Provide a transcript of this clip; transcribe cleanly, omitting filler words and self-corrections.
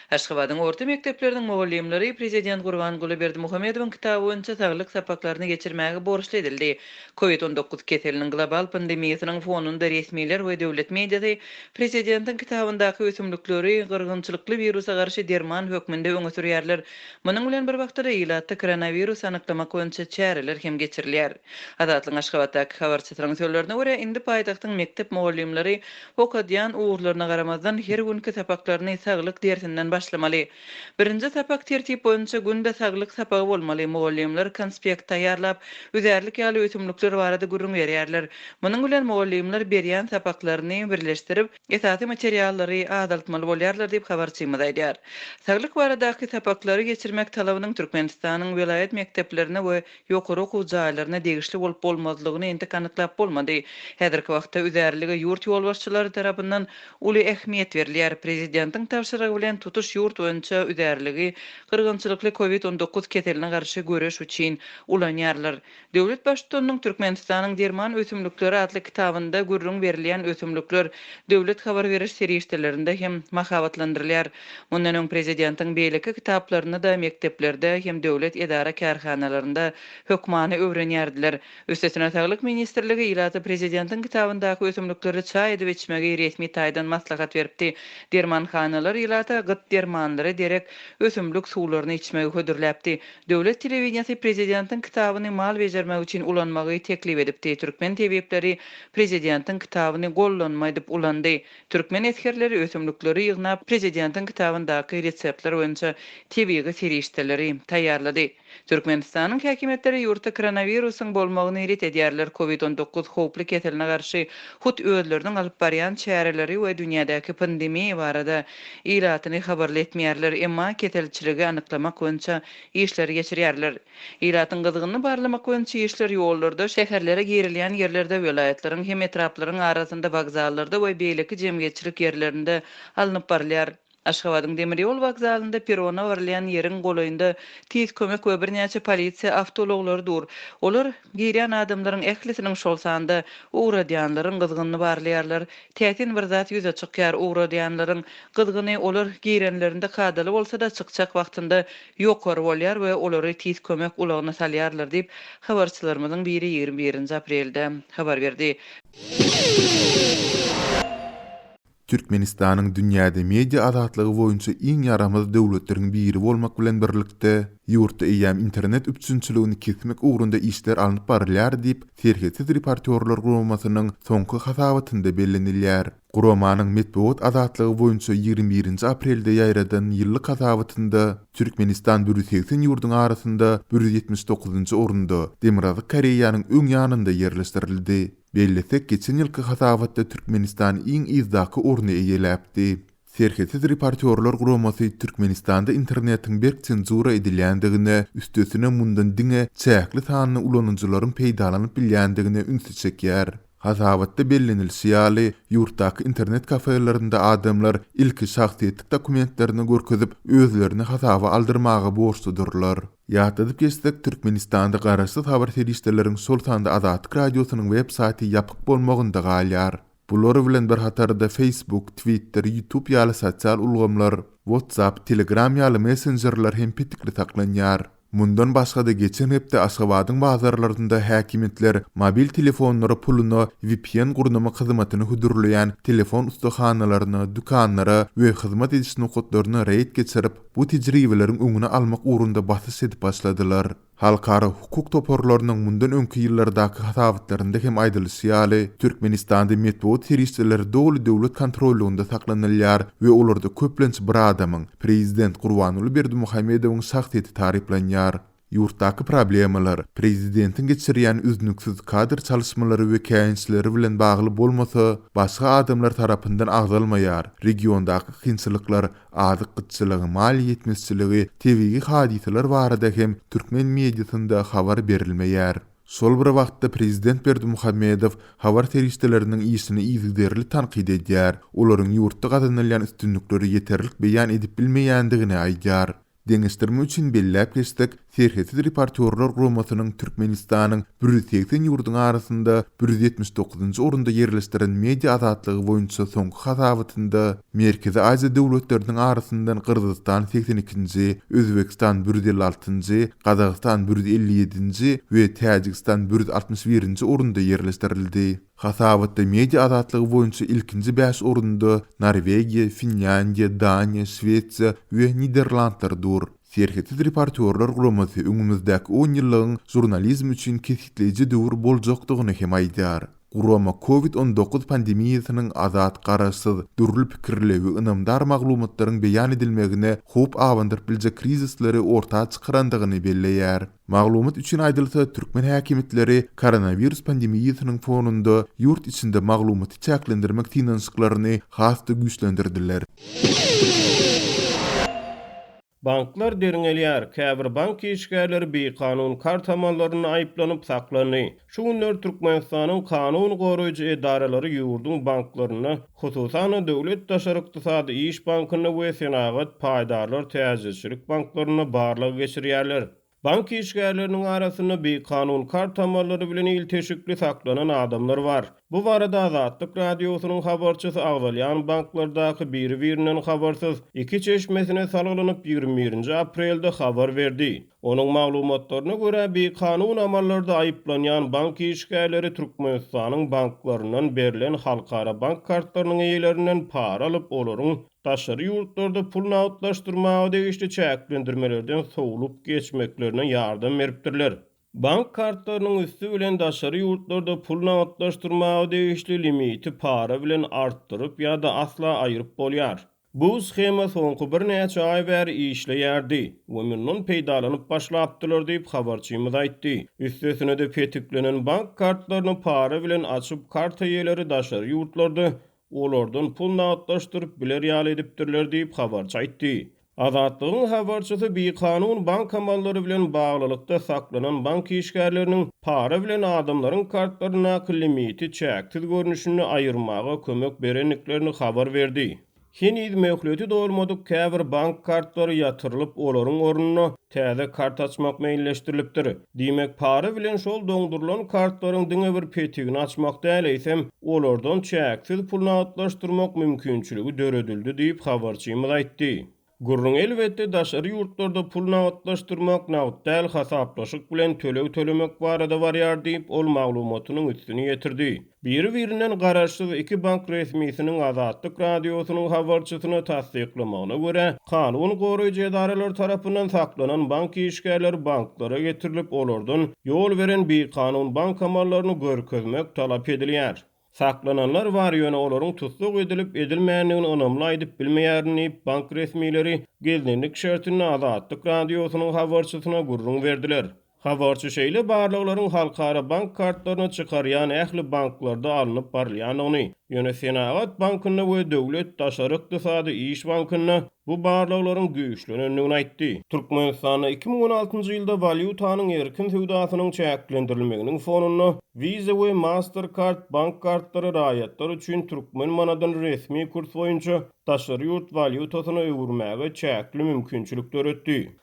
Aşgabadyň orta mekdepleriniň mugallymlary prezident Gurbanguly Berdimuhamedowyň kitaby boýunça saglyk sapaklaryny geçirmäge borçly edildi. Covid 19 keseliniň global pandemiýasynyň fonunda resmiler we döwlet mediasy prezidentiň kitabyndaky ösümlikleri gyrgynçylykly wirusa garşy derman hökmünde öňe sürýärler. Munuň bilen bir wagtda-da ilatda koronawirus anyklamak boýunça çäreler hem geçirilýär. Azatlygyň Aşgabatdaky habarçysynyň sözlerine görä, indi paýtagtyň mekdep mugallymlary Okadýan ugurlaryna garamazdan, her günki sapaklaryny saglyk dersinden başlamaly. Birinji sapak tertip boýunça günde saglyk sapagy bolmaly. Mugallymlar konspekt taýýarlap, üzärlik ýaly ösümlikler barada gürrüň berýärler. Munuň bilen mugallymlar berýän sapaklaryny birleşdirip, esasy materiallary azaltmaly bolýarlar diýip, habarçymyz aýdýar. Saglyk baradaky sapaklary geçirmek talabynyň Türkmenistanyň welaýat mekdeplerine we ýokary okuw jaýlaryna degişli bolup-bolmazlygyny entek anyklap bolmady. Häzirki wagtda üzärlige ýurt ýolbaşçylary tarapyndan uly ähmiýet berilýär. Prezidentiň tabşyrygy bilen tutuş ýurt boýunça üzärligi gyrgynçylykly Covid 19 keseline garşy göreş üçin ulanýarlar. Döwlet Baştutanynyň Türkmenistanyň derman ösümlikleri atly kitabynda gürrüň berilýän ösümlikler döwlet habar beriş serişdelerinde hem mahabatlandyrylýar. Mundan öň prezidentiň beýleki kitaplaryny-da mekdeplerde hem döwlet edara-kärhanalarynda hökmany öwrenýärdiler. Üstesine Saglyk ministrligi ilata prezidentiň kitabyndaky ösümlikleri çaý edip içmegi resmi taýdan maslahat beripdi. Dermanhanalar ilata gyt dermanlara derek ösümlik suwlaryny içmegi hödürläpdi. Döwlet telewideniýesi prezidentiň kitabyny mal bejermek üçin ulanmagy teklip edipdi. Türkmen tebipleri prezidentiň kitabyny gollanma edip ulandy. Türkmen esgerleri ösümlikleri ýygnap, prezidentiň kitabyndaky reseptler boýunça tebigy serişdeleri taýýarlady. Türkmenistanyň häkimiýetleri ýurtda koronawirusyň bolmagyny ret edýärler, Covid 19 howply keseline garşy hut özleriniň alyp barýan çäreleri we dünýädäki pandemiýa barada ilatyny habarly etmeýärler, emma keselçiligi anyklamak boýunça işleri geçirýärler. Ilatyň gyzgynyny barlamak boýunça işler ýollarda, şäherlere girilýän ýerlerde, welaýatlaryň hem etraplaryň arasynda, wokzallarda we beýleki jemgyýetçilik ýerlerinde alnyp barylýar. Aşgabadyň demir ýol wokzalynda perrona barylýan ýeriň golaýynda tiz kömek we birnäçe polisiýa awtoulaglary dur. Olar girýän adamlaryň ählisiniň, şol sanda ugradýanlaryň gyzgynyny barlaýarlar. Täsin bir zat ýüze çykýar, ugradýanlaryň gyzgyny olar girenlerinde kadaly bolsa-da, çykjak wagtynda ýokary bolýar we olary tiz kömek ulagyna salýarlar diýip, habarçylarymyzyň biri 21-nji aprelde habar berdi. Türkmenistanyň dünýäde media azatlygy boýunça iň ýaramaz döwletleriň biri bolmak bilen birlikde, ýurtda eýýäm internet üpjünçiligini kesmek ugrunda işler alnyp barylýar diýip, Serhetsiz reportýorlar guramasynyň soňky hasabatynda bellenilýär. Guramanyň metbugat azatlygy boýunça 21-nji aprelde ýaýradan ýyllyk hasabatynda Türkmenistan 180 ýurduň arasynda 179-njy orunda, Demirgazyk Koreýanyň öň ýanynda ýerleşdirildi. Bellesek, geçen ýylky hasabatda Türkmenistan iň yzdaky orny eýeläpdi. Serhetsiz reportýorlar guramasy Türkmenistanda internetiň berk senzura edilýändigine, üstesine mundan diňe çäkli sanly ulanyjylaryň peýdalanyp bilýändigine ünsi çekýär. Hasabatda bellenilişi ýaly, ýurtdaky internet kafelerinde adamlar ilki şahsyýetlik dokumentlerini görkezip, özlerini hasaba aldyrmaga borçludyrlar. Ýatladyp geçsek, Türkmenistanda garaşsyz habar serişdeleriň, şol sanda Azatlyk Radiosynyň web saýty ýapyk bolmagynda galýar. Bular bilen bir hatarda Facebook, Twitter, YouTube ýaly sosial ulgamlar, WhatsApp, Telegram ýaly messenjerler hem petikli saklanýar. Mundan başga-da geçen hepde Aşgabadyň bazarlarynda häkimiýetler mobil telefonlara puluna vpn gurnamak hyzmatyny hödürleýän telefon ussahanalaryna, dükanlara we hyzmat ediş nokatlaryna reýd geçirip, bu tejribeleriň öňüni almak ugrunda basyş edip başladylar. Halkara hukuk toparlarynyň mundan öňki ýyllardaky hasabatlarynda hem aýdylyşy ýaly, Türkmenistanda metbugat serişdeleri doly döwlet kontrollygynda saklanylýar we olarda köplenç bir adamyň, Prezident Gurbanguly Berdimuhamedowyň şahsyýeti taryplanýar. Ýurtdaky problemalar, prezidentiň geçirýän üznüksiz kadr çalyşmalary we käýinçleri bilen bagly bolmasa, başga adamlar tarapyndan agzalmaýar. Regiondaky kynçylyklar, azyk gytçylygy, maliýe ýetmezçiligi, tebigy hadysalar barada hem türkmen mediasynda habar berilmeýär. Şol bir wagtda prezident Berdimuhamedow habar serişdeleriniň işini yzygiderli tankyt edýär, olaryň ýurtda gazanylýan üstünlikleri ýeterlik beýan edip bilmeýändigini aýdýar. Deňeşdirme üçin belläp geçsek, Serhetsiz reportýorlar guramasynyň Türkmenistanyň 180 ýurduň arasynda 179-njy orunda ýerleşdiren media azatlygy boýunça soňky hasabatynda Merkezi Aziýa döwletleriniň arasyndan Gyrgyzystan segsen ikinji, Özbegistan 156-njy, Gazagystan 157-nji we Täjigistan 161-nji orunda ýerleşdirildi. Hasabatda media azatlygy boýunça ilkinji bäş orunda Norwegiýa, Finlýandiýa, Daniýa, Şwesiýa we Niderlandlar dur. Serhetsiz reportýorlar guramasy öňümizdäki on ýyllygyň žurnalizm üçin kesgitleýji döwür boljakdygyny hem aýdýar. Gurama Covid 19 pandemiýasynyň azat, garaşsyz, dürli pikirli we ynamdar maglumatlaryň beýan edilmegine howp abandyryp biljek krizisleri orta çykarandygyny belleýär. Maglumat üçin aýdylsa, türkmen häkimiýetleri koronawirus pandemiýasynyň fonunda ýurt içinde maglumaty çäklendirmek synanyşyklaryny has-da güýçlendirdiler. Banklar derňelýär, käbir bank işgärleri bikanun kart amallarynda aýyplanyp saklandy. Şu günler Türkmenistanyň kanun goraýjy edaralary ýurduň banklarynda, hususan-da Döwlet daşary ykdysady iş bankynda we Senagat paýdarlar täjirçilik banklarynda barlag geçirýärler. Bank işgärleriniň arasynda bikanun kart amallary bilen ilteşikli saklanan adamlar bar. Bu barada Azatlyk Radiosynyň habarçysy agzalýan banklardaky biri-birinden habarsyz iki çeşmesine salgylanyp, 21-nji aprelde habar berdi. Onuň maglumatlaryna görä, bikanun amallarda aýyplanýan bank işgärleri Türkmenistanyň banklaryndan berlen halkara bank kartlarynyň eýelerinden para alyp, olaryň daşary ýurtlarda pul nagtlaşdyrmaga degişli çäklendirmelerden sowlup geçmeklerine ýardam beripdirler. Bank kartlarynyň üsti bilen daşary ýurtlarda pul nagtlaşdyrmaga degişli limiti para bilen artdyryp ýa-da asla aýryp bolýar. Bu shema soňky birnäçe aý bäri işleýärdi we mundan peýdalanyp başlapdylar diýip, habarçymyz aýtdy. Üstesine-de petiklenen bank kartlaryny para bilen açyp, karta eýeleri daşary ýurtlarda olardan pul nagtlaşdyryp biler ýaly edipdirler diýip, habarçy aýtdy. Azatlygyň habarçysy bikanun bank amallary bilen baglylykda saklanan bank işgärleriniň para bilen adamlaryň kartlaryndaky limiti çäksiz görnüşinde aýyrmaga kömek berendiklerini habar berdi. Heniz möhleti dolmadyk käbir bank kartlary ýatyrylyp, olaryň ornuna täze kart açmak meýilleşdirilipdir. Diýmek, para bilen şol doňdurylan kartlaryň diňe bir petigini açmak däl, eýsem, olardan çäksiz pul nagtlaşdyrmak mümkinçiligi döredildi diýip, habarçymyz aýtdy. Gürrüň, elbetde, daşary ýurtlarda pul nagtlaşdyrmak, nagt däl hasaplaşyk bilen töleg tölemek barada barýar diýip, ol maglumatynyň üstüni ýetirdi. Biri-birinden garaşsyz iki bank resmisiniň Azatlyk Radiosynyň habarçysyna tassyklamagyna görä, kanun goraýjy edaralar tarapyndan saklanan bank işgärleri banklara getirilip, olardan ýol beren bikanun bank amallaryny görkezmek talap edilýär. Saklananlar bar, ýöne olaryň tussag edilip-edilmändigini ynamly aýdyp bilmeýärin diýip, bank resmileri gizlinlik şertinde Azatlyk Radiosynyň habarçysyna gürrüň berdiler. Habarçy şeýle barlaglaryň halkara bank kartlaryny çykarýan ähli banklarda alnyp barylýandygyny, ýöne Senagat bankynda we Döwlet daşary ykdysady iş bankynda bu barlaglaryň güýçlenendigini aýtdy. Türkmenistanda 2016-njy ýylda walýutanyň erkin söwdasynyň çäklendirilmeginiň fonunda Visa we Mastercard bank kartlary raýatlar üçin türkmen manadyny resmi kurs boýunça daşary ýurt walýutasyna öwürmäge çäkli mümkinçilik döretdi.